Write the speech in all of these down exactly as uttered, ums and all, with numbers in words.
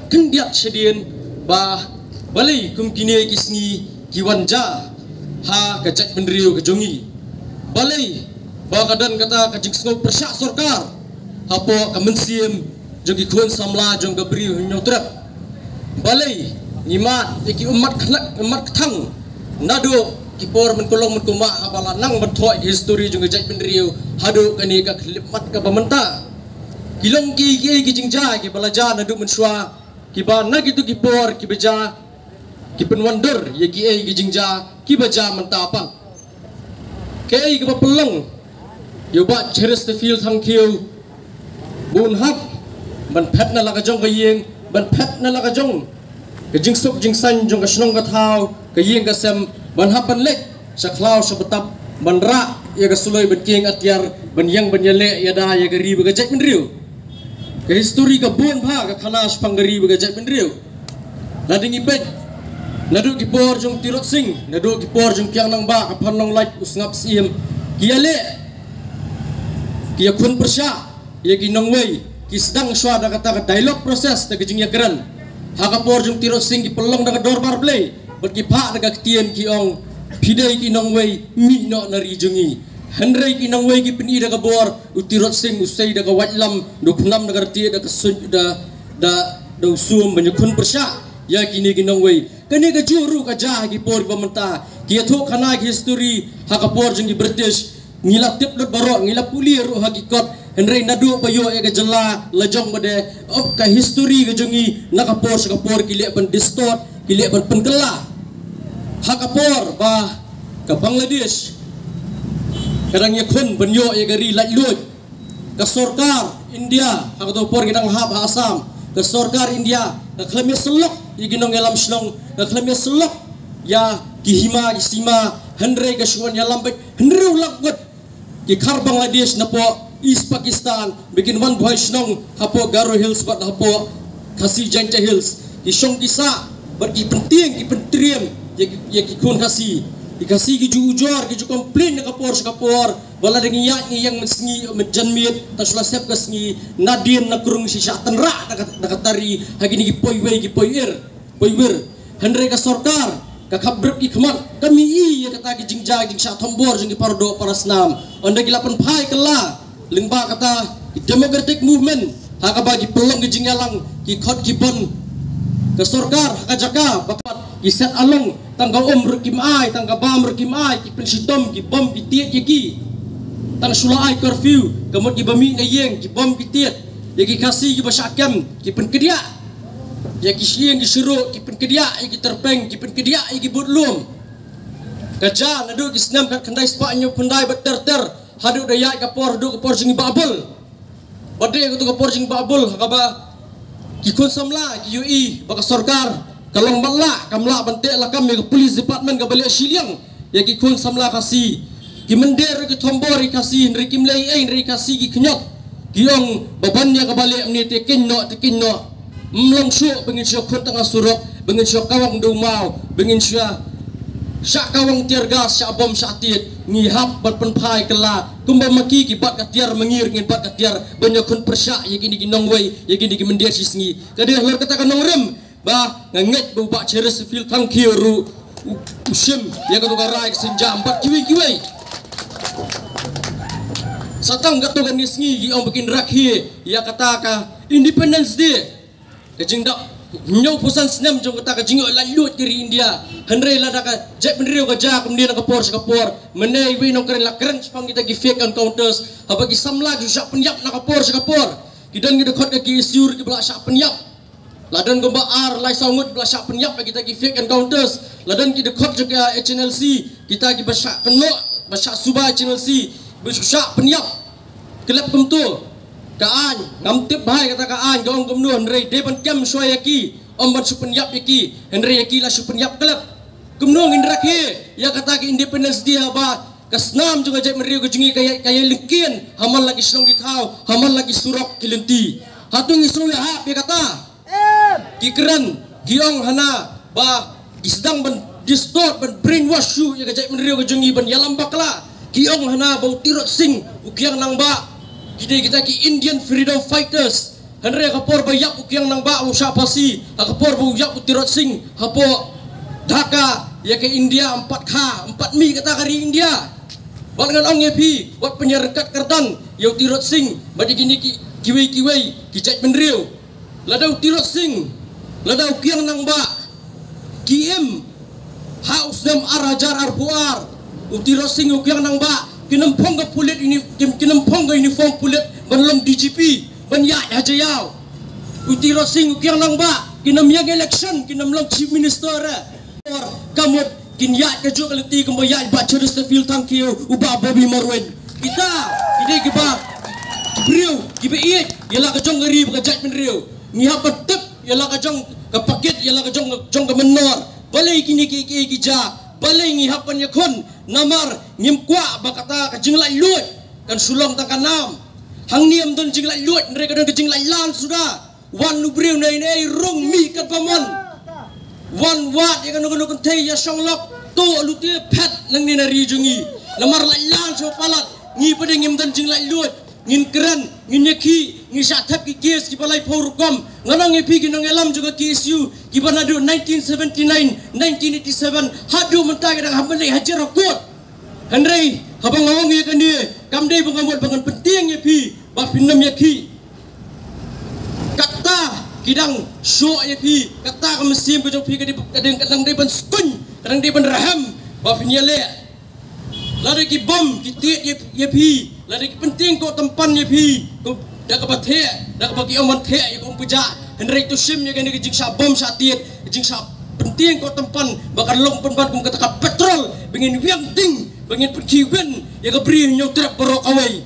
khyndiat shadien ba balei kum kine ki sngi ki wan jia ha ka jaitbynriew ka jong ngi. Balei ba ka don kata ka jingsngew pyrshah sorkar hapoh ka mynsiem jong ki khun samla jong ka Bri u Hynñiewtrep. Balei ngi mad ïa ki ummat khlak ummat kthang naduh ki por mynkyllong mynkyllmah haba la nang ban thoh ïa ka histori jong ka jaitbynriew haduh kane ka khyllipmat kaba mynta. Ki long ki ki ki jingjia kiba la jia naduh mynshuwa, kiba na kito ki por kiba jia ki pynwandur ïa kiei ki jingjia kiba jia mynta pat. Kaei kaba pynlong ïa u Bah Chesterfield Thangkhiew ba un hap ban phet na la ka jong ka ïing, ban phet na la ka jong ka jingsuk jingsaiñ jong ka shnong ka thaw, ka ïing ka sem, ban hap ban leit sha khlaw sha btap, ban rah ïa ka suloi ban kieng atiar, ban ïeng ban ïaleh ïada ïa ka ri bad ka jaitbynriew. Ka histori ka bun bha ka khana shaphang ka ri bad ka jaitbynriew. Lada ngi peit naduh ki por jong Tirot Sing, naduh ki por jong Kiang Nangbah, ka Phan Long Lait, u Sngap Syiem, ki ïaleh, ki ïakhun pyrshah ïa ki nongwei, ki sdang shuwa da kata ka dialogue process, da ka jingïakren. Ha ka por jong Tirot Sing ki pynlong da ka dorbar Blei bad ki phah da ka ktien, ki ong, phi dei ki nongwei, mih noh na ri jong ngi. Hynrei ki nongwei ki pyni da ka bor, u Tirot Sing u sei da ka waitlam, da u khnam da ka rtieh, da ka suiñ, da da da u sum ban ïakhun pyrshah ïa kine ki nongwei. Kane kajuh ruh ka jia ha ki por kiba mynta. Ki ïathuh khana ki histori ha ka por jong ki British, ngi la tip lut baroh, ngi la pule ruh ha ki kot. Hynrei naduh ba ïoh ïa ka jylla la jong bad, oh, ka histori ka jong ngi na ka por sha ka por ki leh ban distort, ki leh ban pynkylla. Ha ka por ba ka Bangladesh ka dang ïakhun ban ïoh ïa ka ri laitluid, ka sorkar India, ha kato ka por ki dang hap ha Assam, ka sorkar India ka khlem ïasyllok ïa ki nongïalam shnong, ka khlem ïasyllok ïa ki hima ki sima, hynrei ka shu wan ïalam beit hynriew lak ngut ki khar Bangladesh napoh East Pakistan ba kin wan buhai shnong hapoh Garo Hills bad hapoh Khasi Jaintia Hills. Ki shong ki sah bad ki pyntieng ki pyntriem ïa ki, ïa ki khun Khasi. Ki Khasi ki ju ujor, ki ju complain na ka por sha ka por, ba lada ngi ïaid ngi ïeng mynsngi mynjanmiet, tang shu la sep ka sngi, nadien na krung shisha tynrah da ka, da ka tari ha kine ki poiwei ki poiwir, poiwir. Hynrei ka sorkar ka khapbrip ki khmat, kam ïohi ïa kata ki jingjia jingshah thombor jong ki paradoh parasnam. Ynda ki la pynphai kylla lyngba kata ki democratic movement, ha kaba ki pynlong ki jingïalang, ki khot ki bun, ka sorkar ha ka jaka ba ki set along, tang ka um ruh kim ai, tang ka bam ruh kim ai, ki pynshitom, ki bom ki tied ïa ki. Tang shu la ai curfew, ka mut kiba mih na ïing, ki bom ki tied ïa ki Khasi kiba shah kem, ki pynkdiah ïa ki shyieng ki shyrok, ki pynkdiah ïa ki tyrpeng, ki pynkdiah ïa ki budlum. Ka jia naduh ki snem khatkhyndai spah hynñiewphew khyndai bad ter ter, haduh da ïaid ka por, haduh ka por jong i Bah Bull. Bad dei kato ka por jong i Bah Bull ha kaba ki khun samla ki ïohi ba ka sorkar ka long matlah, kam lah ban teh lakam ïa ka police department kaba leh shiliang ïa ki khun samla Khasi. Ki mynder ruh ki thombor ïa ki Khasi, hynrei kim leh ei ei, hynrei ki Khasi ki khñiot. Ki ong ba ban ïa kaba leh mynne te kynnoh, te kynnoh. Ym long shuh ba ngin shu khun tang ha surok, ba ngin shu kawang da u maw, ba ngin shu shah kawang tear gas, shah bom, shah tied. Ngi hap ban pynphai kylla kumba ma ki ki bat ka tiar, ma ngi ruh ngin bat ka tiar ban ïakhun pyrshah ïa kine ki nongwei, ïa kine ki mynder shisngi. Ka dei halor kata ka nongrim ba nga ngeit ba u Bah Chesterfield Thangkhiew ruh u, u shim ïa kato ka rai ka sienjam bad kiwei kiwei. Sa tang kato kane ka sngi ki ong ba kin rakhe ïa kata ka Independence Day, ka jingdap hynñiewphew san snem jong kata ka jingïoh laitluid ka ri India. Hynrei lada ka jaitbynriew ka jia kumne na ka por sha ka por, mynne iwei i nongkren la kren shaphang kita ki fake encounters, haba ki samla ki shah pynïap na ka por sha ka por. Ki don ki dkhot ka KSU ruh kiba la shah pynïap. La don kumba ar lai saw ngut ba la shah pynïap ha kita ki fake encounters. La don ki dkhot jong ka HNLC, kita kiba shah kynnoh, ba shah suba HNLC, ba shu shah pynïap. Khlem kumto, ka aiñ, ngam tip bha ïa kata ka aiñ ka ong kumno, hynrei dei ban kem shuwa ïa ki, ym ban shu pynïap ïa ki, hynrei ïa ki la shu pynïap khlem. Kumno ngin rakhe ïa kata ka Independence Day haba ka snam jong ka jaitbynriew ka jong ngi ka ïai, ka ïai lyngkien ha man la ki shnong ki thaw, ha man la ki surok ki lynti. Hato ngi sngew ïahap ïa kata? Ki kren, ki ong hana ba ki sdang ban distort, ban brainwash shuh ïa ka jaitbynriew ka jong ngi, ban ïalam bakla. Ki ong hana ba u Tirot Sing, u Kiang Nangbah, ki dei kita ki Indian freedom fighters. Hynrei ha ka por ba ïap u Kiang Nangbah u shah phasi, ha ka por ba u ïap u Tirot Sing hapoh Dhaka ïa ka India, em pat kha, em pat mih kata ka ri India. Bad ngan ong ïa phi, wat pynïaryngkat kyrdan ïa u Tirot Sing bad ïa kine ki, kiwei kiwei ki jaitbynriew. Lada u Tirot Sing, lada u Kiang Nangbah ki im ha u snem ar hajar arphew ar, u Tirot Sing, u Kiang Nangbah kin ym phong ka pulit uni-, kin, kin ym phong ka uniform pulit ban long D G P ban ïaid ha Jaïaw. U Tirot Sing, u Kiang Nangbah kin ym ïeng election, kin ym long chief minister eh. Ka mut kin ïaid kajuh ka lynti kumba ïaid Bah Chesterfield Thangkhiew, u Bah Bobby Marweiñ. Kita ki dei kiba, ki briew kiba ïeit ïa la ka jong ka ri bad ka jaitbynriew. Ngi hap ban tip ïa la ka jong ka pakit, ïa la ka jong, jong ka mynnor. Balei kine ki, ki, ki jia, balei ngi hap ban ïakhun? Namar ngim kwah ba kata ka jinglaitluid kan shu long tang ka nam. Hangne ym don jinglaitluid, hynrei ka don ka jinglaitlan suda. Wan u briew na ine i rung mih katba mon. Wan wad ïa kano kano kynthei ïa shong lok. To lute phet nangne na ri jong ngi. Namar laitlan sha palat. Ngi pat ngim don jinglaitluid. Ngin kren, ngin ïakhih, ngi shah thep ki case kiba laiphew rukom. Ngan ong ïa phi ki nongïalam jong ka K S U kiba naduh nineteen seventy-nine, nineteen eighty-seven haduh mynta ki dang hap ban leit hajar ha court. Hynrei haba nga ong ïa kane, kam dei ba nga mut ba ngan pyntieng ïa phi ba phin nym ïakhih. Kata ki dang shoh ïa phi, kata ka mynsiem ka jong phi ka dei, ka dei, ka dang dei ban skuñ, ka dang dei ban rhem ba phin ïaleh. Lada ki bom ki tied ïa, ïa phi, lada ki pyntieng koh tympan ïa phi, ko da kaba theh, da kaba ki ong ban theh ïa ka umphniang. Hynrei to shim ïa kane ka jingshah bom shah tied, ka jingshah pyntieng koh tympan ba kan long pynban kum kata ka petrol ba ngin wiang ding, ba ngin pynkhih win ïa ka bri Hynñiewtrep baroh kawei.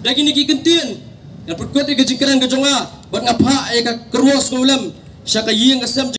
Da kine ki kyntien ngan pynkut ïa ka jingkren ka jong nga bad nga phah ïa ka kyrwoh sngewlem sha ka ïing ka sem